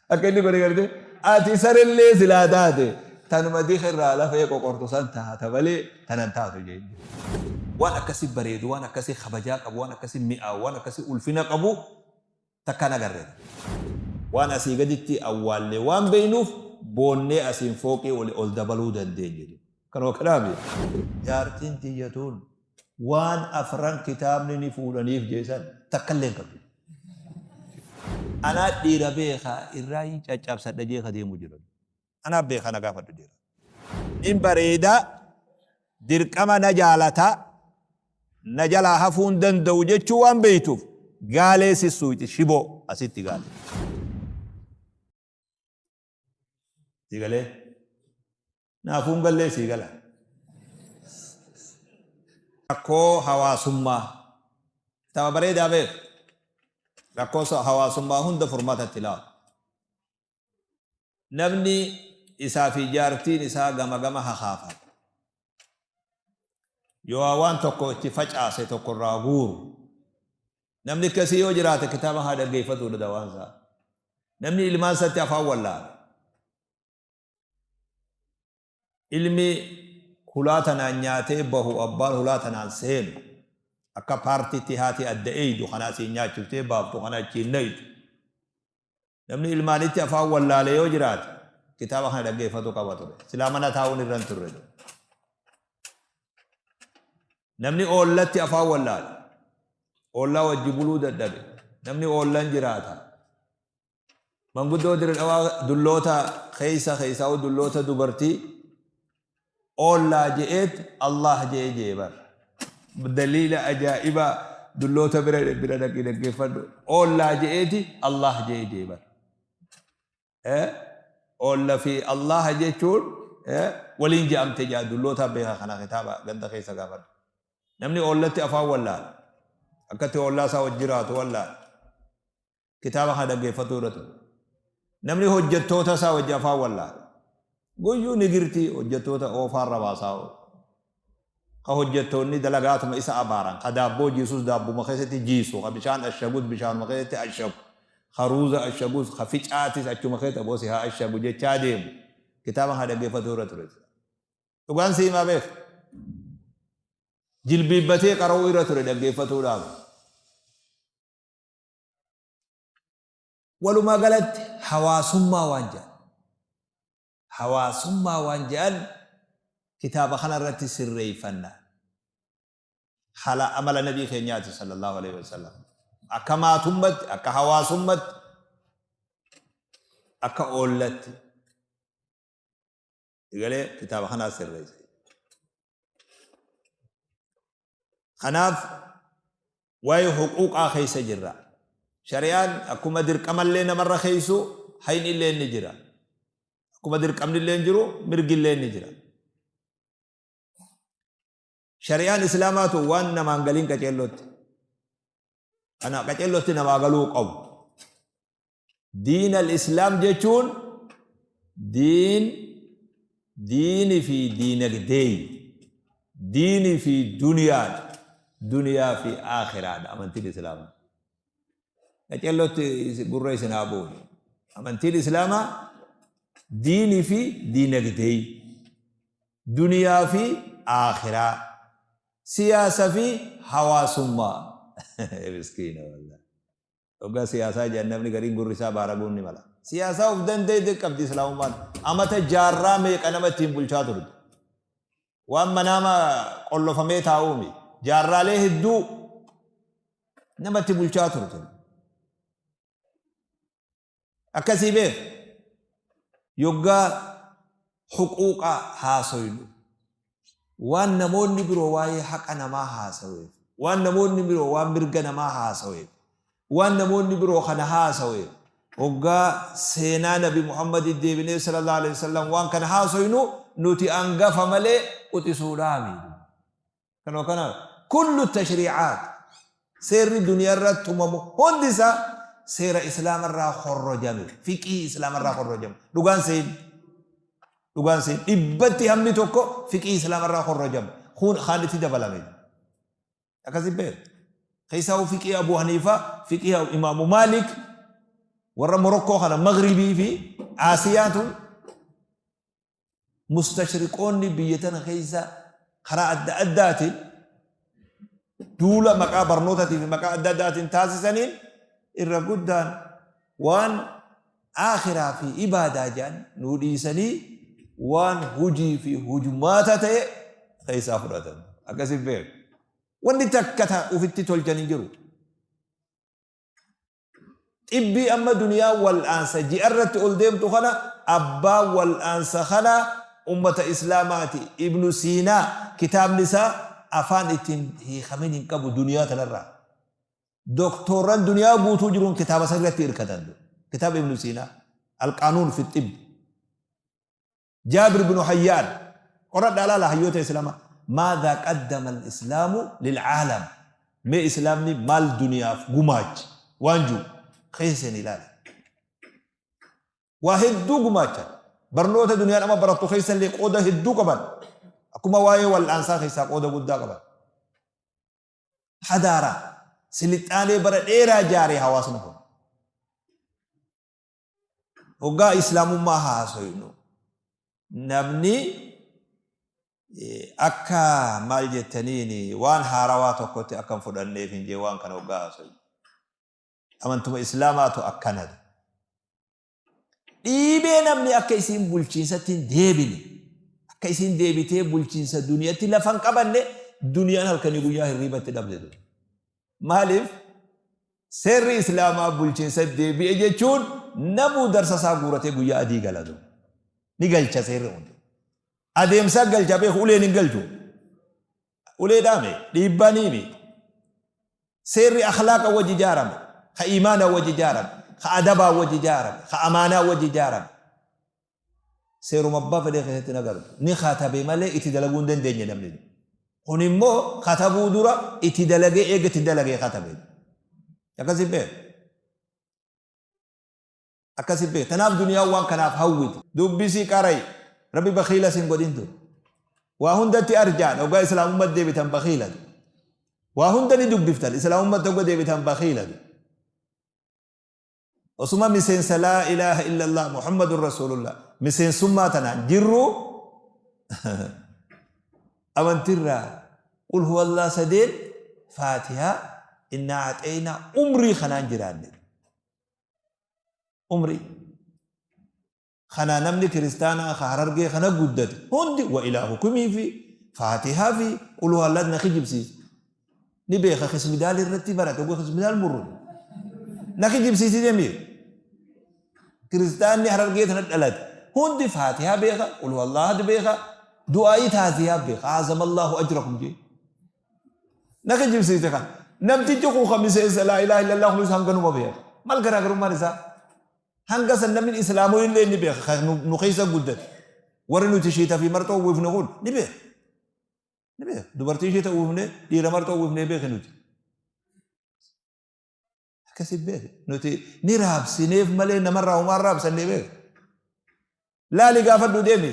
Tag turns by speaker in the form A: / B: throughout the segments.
A: Akka inni godhe garte ati sarellee silaa taate tanuma dika irraa lafee qoqortu san taata malee tanan taatu jeen. Waan akkasi bareedu, waan akkasi kabajaa qabu, waan akkasi mi'aawu, waan akkasi ulfina qabu takka hin agarre. Waan asii gaditti awwaalle waan beeynuuf boonnee asiin fooqii oli ol dabaluu dandeenye. Kanuma kanaami. Jaartiin tiyya tun waan afran kitaabni ni fuudhaniif jee san takkallee hin qabdu. Anaa dhiira beeka irraayin caccabsadha jee ka deemu jira. Anaa beeka na gaafadhu jira. Nin bareeda, dirqama na jaalata, na jalaa hafuu hin danda'u jechuu waan beeytuuf gaalee sissuuyxi shiboo asitti gaalee. Sii galee? Naafuu hin gallee sii gala. Rakkoo hawaasummaa. Kitaaba bareedaa beeku. Rakkoo hawaasummaa hunda furmaata itti laatu. Namni isaa fi jaartiin isaa gama gama hakaafan. Yoo waan tokko itti facaase tokko irraa guuru. Namni akkasii yoo jiraate kitaaba haa dhaggeeffatuudha dawaan isaa. Namni ilmaan isaatti afaan wallaale. Ilmi hulaa tanaan nyaatee bahu abbaan hulaa tanaan seenu. Akka paartiitti haati adda eeydu kana asiin nyaachiftee baaftu kana achiin nayxu. Namni ilmaanitti afaan wallaale yoo jiraate kitaaba kana dhaggeeffatu qaba ture. Silaa mana taa'uun irra hin turre. Namni oollatti afaan wallaale. Oollaa wajji buluu dadhabe. Namni oollan jiraata. Manguddoo Dirre Dhawaa dulloota keessa keessaa'u dulloota dubartii oollaa je'eet Allah je'e je'e bar. Daliila ajaa'ibaa dulloota bira bira dhaqii dhaggeeffadhu. Oollaa je'eeti Allah je'e je'e bar. Oolla fi Allah jechuun waliin je'amte je'a dulloota beeka kana kitaaba ganda keessa gaafadhu. Namni oollatti afaan wallaale. Akkatti oollaa isaa wajji jiraatu wallaale. Kitaaba kana dhaggeeffatuu irra ture. Namni hojjettoota isaa wajji afaan wallaale. Guyyuu nigirtii hojjettoota oofaarra baasaa oolu. Ka hojjettoonni dalagaatuma isa abaaran, ka daabboo jiisus daabbuma keessatti jiisu, ka bishaan ashagus bishaanuma keessatti ashagu, ka ruuza ashagus, ka ficaatis achuma keessatti aboo si haa ashagu jechaa deemu. Kitaaba kana dhaggeeffatuu irra ture. Dhugaan si himaa beeka. Jilbiibbatee qara'uu irra ture dhaggeeffatuudhaaf. Walumaa galatti hawaasummaa waan jedhan hawaasummaa waan jedhan kitaaba kana irratti sirreeffanna. Haala amala nabii keenyaati sallallahu alaihi wasallam. Akka maatummatti, akka hawaasummatti, akka oollatti. Egalee kitaaba kanaa sirreesse. Kanaaf waa'ee huquuqaa keessa jirra. Shari'aan akkuma dirqamallee namarra keessu hayni illee ni jira. Akkuma dirqamni illee jiru mirgi illee ni jira. Shari'aan Islaamaatu waan namaan galiin qaceellootti. Kana qaceellootti namaa galuu qabu. Diin al-Islaam jechuun diin diini fi diinagdee diini fi duniyaadha. Duniyaa fi aakhiraadha amantiin Islaamaa. Qaceellootti gurra isin haa bu'u. Amantiin Islaamaa diini fi diinagdee duniyaa fi aakhiraa siyaasa fi hawaasummaa. Miskiina wallahi. Hoggaa siyaasaa jedhan namni gariin gurri isaa baaraguun ni mala. Siyaasaa of danda'e qabdi Islaamummaan. Amata jaarraa meeqa nama ittiin bulchaa turte. Waan manaama qollofamee taa'uumi. Jaarraalee hedduu namatti bulchaa turte. Akkasii beek. Yoggaa huquuqa haasoynu waan namoonni biroo waa'ee haqa namaa haasaweef, waan namoonni biroo waan mirga namaa haasaweef, waan namoonni biroo kana haasaweef, hoggaa seenaa Nabi Muhammad deebinee sallallahu alaihi wasallam waan kana haasoynu nuti angafa malee quxisuudhaami. Kanoo kana kullu tashriicaat seerri duniyaa irra tumamu hundi isaa seera islaama irraa horrojame fiqii islaama irraa horrojame dhugaan seen dhugaan seen dhibbatti hammi tokko fiqii islaama irraa horrojame kun kaan itti dabalame akkasi beeku keessaa fiqii Abu Haniifaa fiqii Imaamu Maalik. Warra Morokkoo kana Maghribii fi Aasiyaa tun mustashriqoonni biyya tana keessa karaa adda addaatiin duula maqaa barnootaatii fi maqaa adda addaatiin taasisaniin irra guddaan waan aakhiraa fi ibaadaa jedhan nuu dhiisanii waan hujii fi hujmaata ta'e keessaa fudhatan. Akkasiin beeku. Wanni takka ta ufitti tolchan hin jiru. Xibbii amma duniyaan wal'aansa ji'arratti ol deemtu kana abbaan wal'aansa kanaa ummata islaamaati. Ibnu Siinaa kitaabni isaa afaan ittiin hiikamin hin qabu duniyaa tanarraa. Doktoorran duniyaa guutuu jiruun kitaaba san irratti hirkatan. Kitaaba Ibnu Siinaa. Alqaanuun fi xibbi. Jaabir binu Hayyaan qoradhaa laala hayyoota Islaamaa maadhaa qaddama al-islaamu lil'aalam mee Islaamni maal duniyaaf gumaache waan jiru keessa seeni ilaala. Waa hedduu gumaachan barnoota duniyaan amma barattu keessa illee qooda hedduu qaban akkuma waa'ee wal'aansaa keessaa qooda guddaa qaban. Hadaaraa silixaanee bara dheeraa jaaree hawaasni kun. Hoggaa Islaamummaa haasoynu namni akka maal jettaniin waan haarawaa tokkotti akka hin fudhanneef hin jee waan kana hoggaa haasoynu. Amantuma Islaamaatu akkana. Dhiibee namni akka isiin bulchiinsatti hin deebine akka isiin deebitee bulchiinsa duniyatti lafa hin qabanne duniyaan halkanii guyyaa hirriibatti dhabde. Maaliif? Seerri Islaamaa bulchiinsa deebi'e jechuun namuu darsa isaa guuratee guyyaa adii gala duuba. Ni galcha seerri hundi. Adeemsa galcha beeku uleen hin galchu. Ulee dhaame dhiibbaa ni himi. Seerri akhlaaqa wajji ijaarame, ka iimaana wajji ijaarame, ka adabaa wajji ijaarame, ka amaanaa wajji ijaarame. Seeruma abbaa fedhee keessatti hin agartu. Ni katabe malee itti dalaguu hin dandeenye namni. Kun immoo katabuu dura itti dalagee eega itti dalagee katabe. Akkasi beek. Akkasi beek. Tanaaf duniyaan waan kanaaf hawwiti. Dubbisi qarai. Rabbi bakiila sin godhin ture. Waa hundatti arjaadha. Hoggaa islaamummaa deebitan bakiila. Waa hunda ni dubbiftan. Islaamummaa hogga deebitan bakiila. Osuma miseensa laa ilaaha illallah Muhammadun Rasuulullah miseensummaa tanaan jirru amantirraa qul huwallaa sadeen faatihaa innaa axeynaa umrii kanaan jiraanne. Umrii. Kana namni kiristaanaa ka Harargee kana guddate hundi wa ilaahukumii fi faatihaa fi qul huwallaat na kijibsiisa. Ni beeka kismidaal irratti barate oguu kismidaal murru. Na kijibsiisi deemi. Kiristaanni Harargee tana dhalate hundi faatihaa beeka qul huwallahat beeka du'aa'ii taasiyaa beeka azamallahu ajrakum jee. Na kijibsiise kana. Namtichi kun ka miseensa laa ilaaha illallah kunis hanganuma beeka. Maal garaagarummaan isaa? Hanga san namni islaamoo illee ni beeka kan nu keessa guddate. Warri nuti shiita fi marxoo uwwifne kun ni beeka. Ni beeka. Dubartii shiita uwwifne dhiira marxoo uwwifne beeke nuti. Akkasi beeke. Nuti ni raabsineef malee namarraa homaa raabsannee beeka. Laali gaafadhu deemi.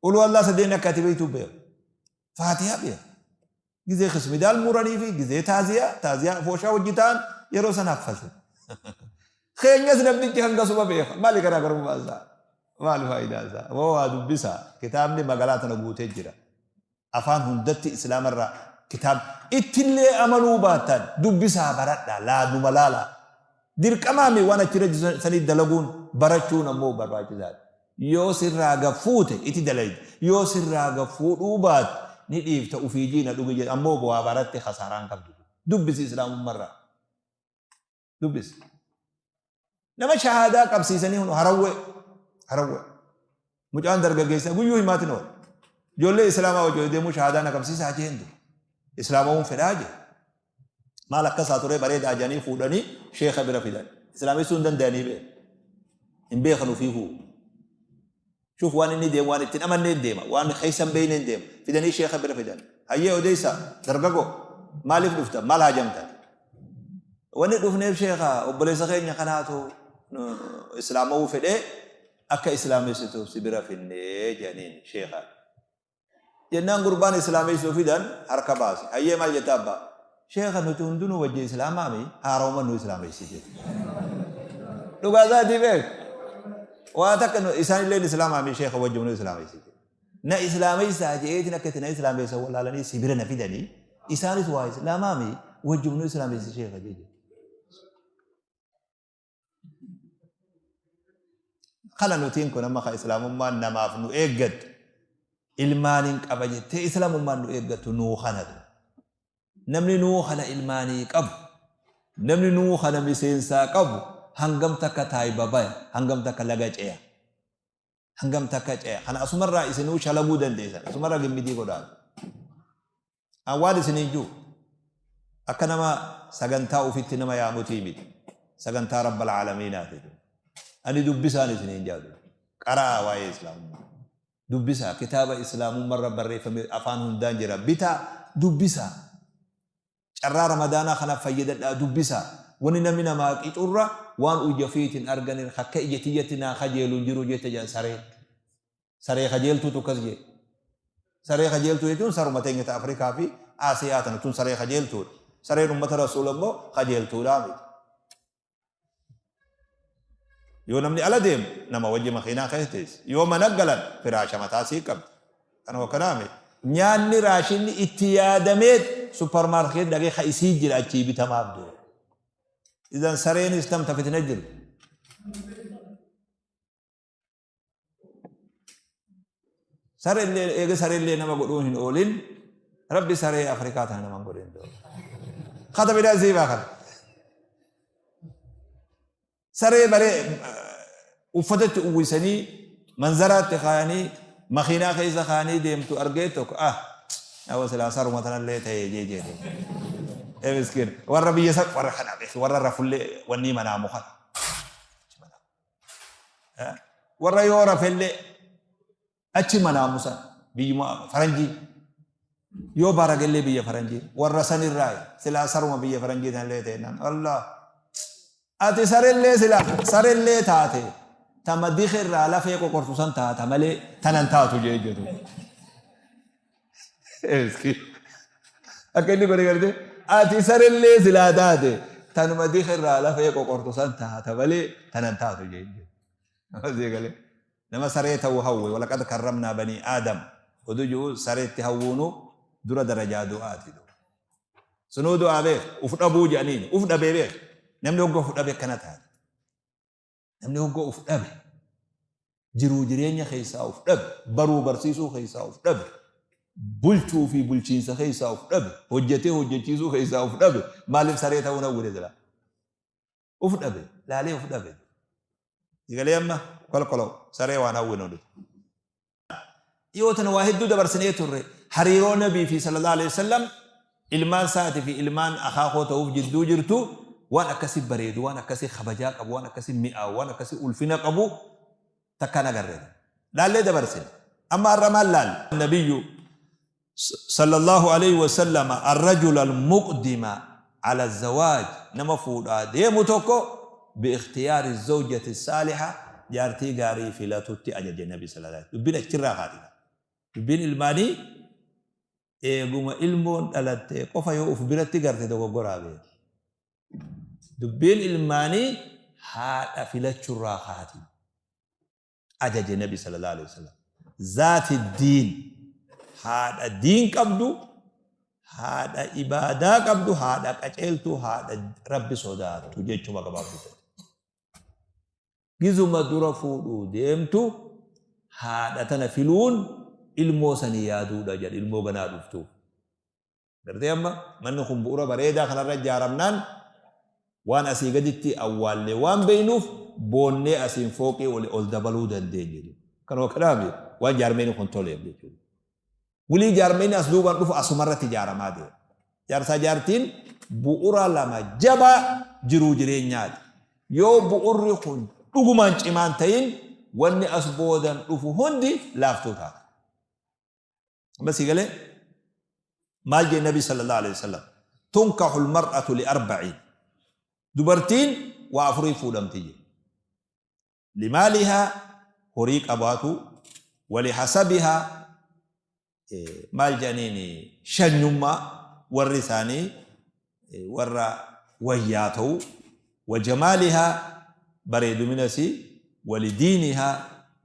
A: Uluu Allah sadeen akka ati beektu beeka. Faatihaa beeka. Gizee kismidaal muranii fi gizee taaziyaa, taaziyaa fooshaa hojii ta'an yeroo san haffase. Keenyas namtichi hangasuma beeka. Maali garaagarummaa isaa? Maali faayidaa isaa? Moo waa dubbisaa. Kitaabni magaalaa tana guutee jira. Afaan hundatti Islaamarraa kitaab ittillee amanuu baattan dubbisaa baradhaa laaduma laalaa. Dirqamaami waan achirra jiru sanii dalaguun barachuun ammoo barbaachisaadha. Yoo sirraa gad fuute itti dalayda. Yoo sirraa gad fuudhuu baatte ni dhiifta ufii jiina dhugi jedha ammoo waa baratte khasaaraa hin qabdu. Dubbisi Islaamummarraa. Dubbisi. Nama shahaadaa qabsiisanii hunu harawwee. Harawwee. Mucaan dargaggeessa guyyuu himaatiin oola. Ijoollee Islaamaa wajjin deemuu shahaadaa na qabsiisaa jeen dur. Islaamawuun fedhaa jee. Maal akkasaa turee bareedaa jedhanii fuudhanii sheeka bira fidan. Islaamessuu hin danda'anii beeku. Hin beekan ofiifuu. Shuuf waan inni deemu waan itti hin amanneen deema. Waan keessa hin beekneen deema. Fidanii sheeka bira fidan. Hayyee odeessaa dargagoo maaliif dhuftan maal haajamtan? Wanni dhufneef sheeka obboleessa keenya kanaatu islaamawuu fedhee akka islaamessituuf si bira finnee jedhaniin sheekaan. Jennaan gurbaan islaameessuu fidan harka baase. Hayyee maal jetta abbaa? Sheekha nuti hundinuu wajji islaamaami haarawuma nu islaameessi jedhe. Dhugaa isaatii beek. Waa takka isaan illee islaamaa mi sheekha wajjin nu islaameessite. Na islaameessaa je'eetiin akka itti na islaameessan wallaalanii si bira na fidanii isaanis waa islaamaa mi wajjin nu islaameessi sheekha jechuudha. Kana nutiin kun amma ka islaamummaan namaaf nu eeggattu ilmaaniin qaba jettee islaamummaan nu eeggattu nuu kanatu. Namni nuu kana ilmaanii qabu, namni nuu kana miseensaa qabu hangam takka taayba baya, hangam takka laga ceya. Hangam takka ceya. Kana asumarraa isinuu shalaguu dandeessan. Asumarraa gimmidii godhaa. An waan isiniin jiru akka nama sagantaa ufitti nama yaamutii miti. Sagantaa Rabbal Aalamiinaati. Ani dubbisaan isiniin jaadu. Qara'aa waa'ee Islaamummaa. Dubbisaa kitaaba Islaamummarra barreeffame afaan hundaan jira. Bitaa dubbisaa. Carraa Ramadaanaa kana fayyadadhaa dubbisaa. Wanni namni namaa qicurra waan ija ofiitiin arganin akka ija tiyyatti naa kajeelu hin jiru jette jedhan sareen. Saree kajeeltuutu akkas jedhe. Saree kajeeltuu jechuun saruma teenya ta Afrikaa fi Aasiyaa tana tun saree kajeeltuudha. Sareen ummata Rasuula immoo kajeeltuudhaa miti. Yoo namni ala deemu nama wajji makiinaa keessa teessi. Yoo mana galan firaasha mataa sii qabdi. Kanuma kanaa miti. Nyaanni raashinni itti yaadameet supparmaarkeet dhaqee ka isii jira achii bitamaaf deema. Idan sareenis tam ta fitina jirtu. Sarellee eega sarellee nama godhuun hin oolin rabbi saree Afrikaa tana nama hin godhin. Kata bidaa siibaa kana. Saree baree uffatatti uwwisanii manzaraatti kaayanii makiinaa keessa kaayanii deemtu argee tokko ah Awa silaa saruma tanallee ta'ee jee jedhe. Ee miskiin warra biyya san warra kana warra rafullee wanni manaa mukana. Warra yoo rafellee achi manaamu san biyyuma faranjii yoo baragellee biyya faranjii warra sanirraa silaa saruma biyya faranjii tanallee ta'e naan Allah ati sarellee silaa sarellee taate tama dikirraa lafee qoqortu san taata malee tanan taatu jee jedhu. Akka inni godhe garte ati sarellee silaa taate tanuma dika irraa lafee qoqortu san taata malee tanan taatu jeen jedhe. Nama saree ta'uu hawwe walaqad karramnaa banii aadam oduu ji'u sareetti hawwuunu dura darajaa du'aati. Sunuu du'aa beek uf dhabuu jedhaniin uf dhabee beek namni hogga uf dhabe akkana taate. Namni hogga uf dhabe, jiruu jireenya keessaa uf dhabe, baruu barsiisuu keessaa uf dhabe, bulchuu fi bulchiinsa keessaa uf dhabe, hojjetee hojjechiisuu keessaa uf dhabe, maaliif saree ta'uu hawwine silaa? Uf dhabe, laalee uf dhabe. Sigalee amma kolkoloo saree waan hawwinu nuti. Dhiyoo tana waa hedduu dabarsinee turre. Hariiroo Nabii fi sallallahu alaihi wasallam ilmaan isaatii fi ilmaan akaakoo ta'uuf jidduu jirtu waan akkasi bareedu, waan akkasi kabajaa qabu, waan akkasi mi'aawu, waan akkasi ulfina qabu takkaan agarre. Laallee dabarsine. Amma har'a maal laalle? Nabiyyu sallallahu alaihi wasallam arrajul almuqdima ala zawaaj nama fuudhaa deemu tokko biikhtiyaari zawjati saaliha jaartii gaarii filatutti ajaje nabi sallallahu alaihi dubbiin achirraa kaati dubbiin ilmaanii eeguma ilmoon dhalatte qofa yoo uf biratti garte dogoggoraa beeki dubbiin ilmaanii haadha filachurraa kaati ajaje nabi sallallahu alaihi wasallam zaati diin haadha diin qabdu haadha ibaadaa qabdu haadha qaceeltuu haadha rabbi sodaattu jechuma gabaabdu gizuma dura fuudhuu deemtu haadha tana filuun ilmoo sanii yaaduudha jedha ilmoo ganaa dhuftuuf Gartee amma manni kun bu'ura bareedaa kanarra ijaaramnaan waan asii gaditti awwaalle waan beeknuuf boonnee asiin fooqii ol ol dabaluu dandeenye. Kanuma kanaaf waan jaarmeyni kun toleef jechuudha. Wilii jaarmeyni as duubaan dhufu asumarratti ijaaramaa deema. Jaarsaa jaartiin bu'ura lama jabaa jiruu jireenyaati. Yoo bu'urri kun dhugumaan cimaan ta'in wanni as boodan dhufu hundi laaftuu taata. Amma sii galee maal jee nabi sallallahu alaihi wasallam tunkahu almar'atu li arba'iin dubartiin waa afurii fuudhamti jee limaalihaa horii qabaatu wali hasabihaa maal jedhaniin shanyummaa warri isaanii warra wayyaa ta'u wa jamaalihaa bareedumina isii, walidiinihaa,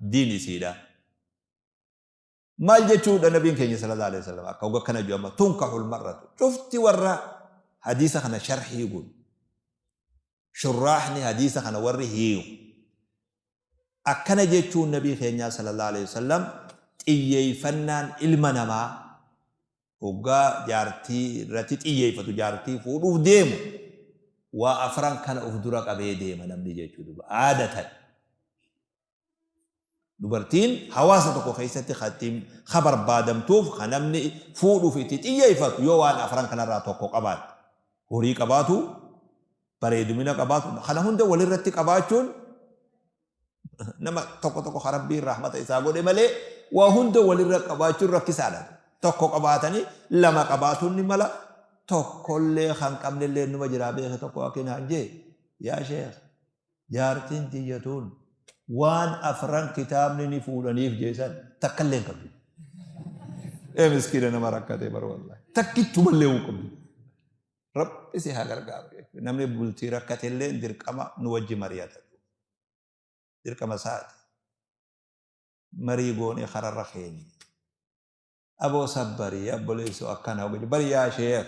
A: diin isiidha. Maal jechuudha nabiin keenya sallallahu alaihi wasallam akka hogga kana jiru amma tunkahul mar'atu cufti warra hadiisa kana sharhii godhu shurraahni hadiisa kana warri hiiku akkana jechuun nabii keenyaa sallallahu alaihi wasallam xiyyeeffannaan ilma namaa hoggaa jaartii irratti xiyyeeffatu jaartii fuudhuuf deemu waa afran kana uf dura qabee deema namni jechuu duba aadatan. Dubartiin hawaasa tokko keessatti ka ittiin ka barbaadamtuuf ka namni fuudhuuf itti xiyyeeffatu yoo waan afran kanarraa tokko qabaatte. Horii qabaatu, bareedumina qabaatu, kana hunda walirratti qabaachuun nama tokko tokko ka Rabbiin rahmata isaa godhe malee waa hunda walirra qabaachuun rakkisaadha. Tokko qabaatanii lama qabaatuun ni mala tokkollee kan qabnellee numa jiraa beeke tokko akkinaan jee yaa sheekh Jaartiin tiyya tun waan afran kitaabni ni fuudhaniif jee san takkallee hin qabdu. Ee miskiina nama rakkate bar wallahi. Takkichumallee hin qabdu. Rabbi si haa gargaaru jechuudha. Namni bultii rakkate illee dirqama nu wajji mari'ata. Dirqama isaati. Marii goonee kararra keenya. Aboo sabbari obboleessoo akkana hoga bari yaa sheekh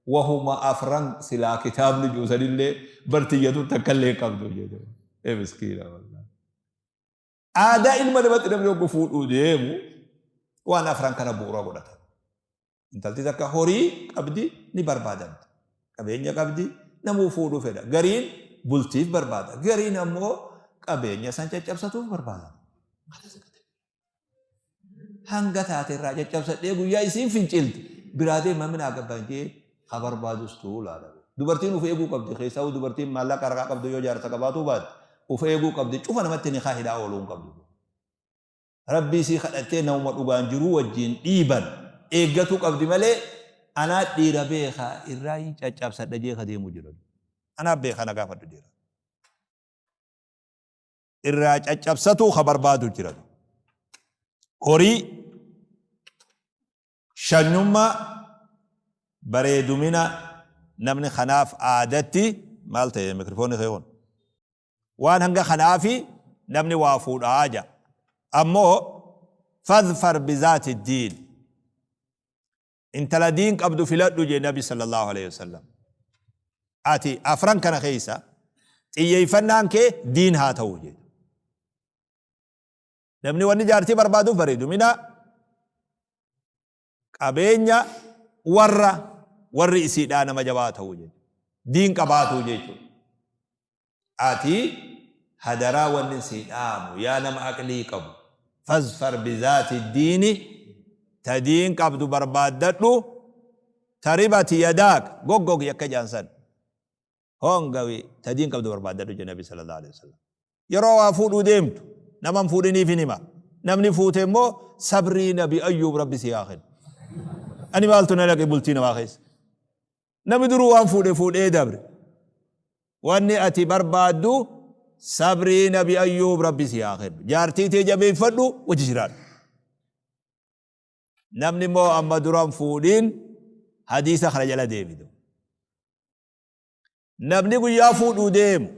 A: wahuma afran silaa kitaabni jiru sanillee bar tiyyatu takkallee hin qabdu jedhe ee miskiina wallahi. Aadaa ilma namatti namni hoggu fuudhuu deemu waan afran kana bu'uura godhata. Intalti takka horii qabdi ni barbaadamti. Qabeenya qabdi namuu fuudhuu fedha. Gariin bultiif barbaada. Gariin ammoo qabeenya san caccabsatuuf barbaada. Hanga taate irraa caccabsadhee guyyaa isiin fincilte biraa deema minaa gabban jee ka barbaadus tuulaadha. Dubartiin uf eeguu qabdi keessaa'uu dubartiin maallaqa harkaa qabdu yoo jaarsa qabaatuu baatte uf eeguu qabdi cufa namatti nikaa hidhaa ooluu hin qabdu. Rabbii isii kadhattee namuma dhugaan jiruu wajjiin dhiiban eeggatuu qabdi malee anaa dhiira beeka irraa hin caccabsadha jee ka deemu jira. Anaa beeka na gaafadhu dhiira. Irraa caccabsatuu ka barbaadu jira. Horii, shanyummaa, bareedumina namni kanaaf aadatti maal ta'e mikrifoonni kee kun? Waan hanga kanaafi namni waa fuudhaa ja'a. Ammoo fadfar bizaati diin. Intala diin qabdu filadhu jee Nabi sallallahu alaihi wasallam. Ati afran kana keessa xiyyeeffannaan kee diin haa ta'u jee. Namni wanni jaartii barbaaduuf bareedumina qabeenya warra warri isiidhaa nama jabaa ta'u jechuudha. Diin qabaatuu jechuudha. Ati hadaraa wannin sii dhaamu yaa nama aqlii qabu fazfar bizaati diini ta diin qabdu barbaaddadhu taribati yadaak goggogi akka jedhan san hongawi ta diin qabdu barbaaddadhu jedhe nabi sallallahu alaihi wasallam yeroo waa fuudhuu deemtu nama hin fuudhiniif hin hima namni fuute immoo sabrii nabi ayyuub rabbi si haa kennu ani maaltu na dhaqe bultii namaa keessa Namni duruu waan fuudhe fuudhee dabre. Wanni ati barbaaddu sabrii nabi Ayyuub rabbi si haa kennu. Jaartii tee jabeeffadhu wajji jiraadhu. Namni immoo amma duran fuudhiin hadiisa kana jala deebidu. Namni guyyaa fuudhuu deemu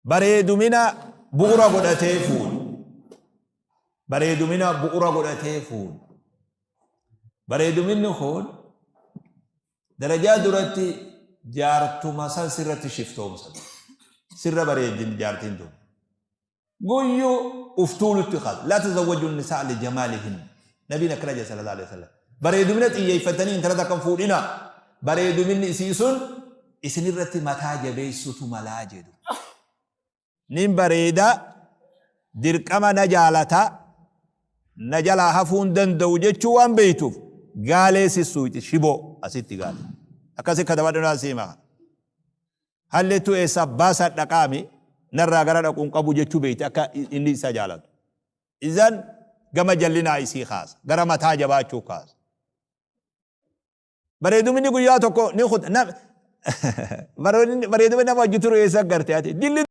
A: Bareedumina bu'ura godhatee fuudhu. Bareedumina bu'ura godhatee fuudhu. Bareeduminni kun darajaa duratti jaartuma san sirratti shiftoomsa. Sirra bareeddin jaartiin tun. Guyyuu uf tuulutti kaasa. Laa tazawwaju nisaa li jamaalihin. Nabiin akkana jedhe sallallahu alaihi wasallam. Bareedumina xiyyeeffattanii intala takka hin fuudhinaa. Bareeduminni isii sun isinirratti mataa jabeessutu malaa jedhu. Nin bareeda, dirqama na jaalata, na jalaa hafuu hin danda'u jechuu waan beektuuf gaalee sissuuyti shiboo asitti gaale. Akkasi katabadhu naan si hima. Hallettuu eessaa baasaa dhaqaami narraa gara dhaqu hin qabu jechuu beekti akka inni isa jaalatu. Izan gama jallinaa isii kaasa. Gara mataa jabaachuu kaasa. Bareeduminni guyyaa tokko ni kuta. Bareedumni nama wajji turu eessa garte ati? Dilli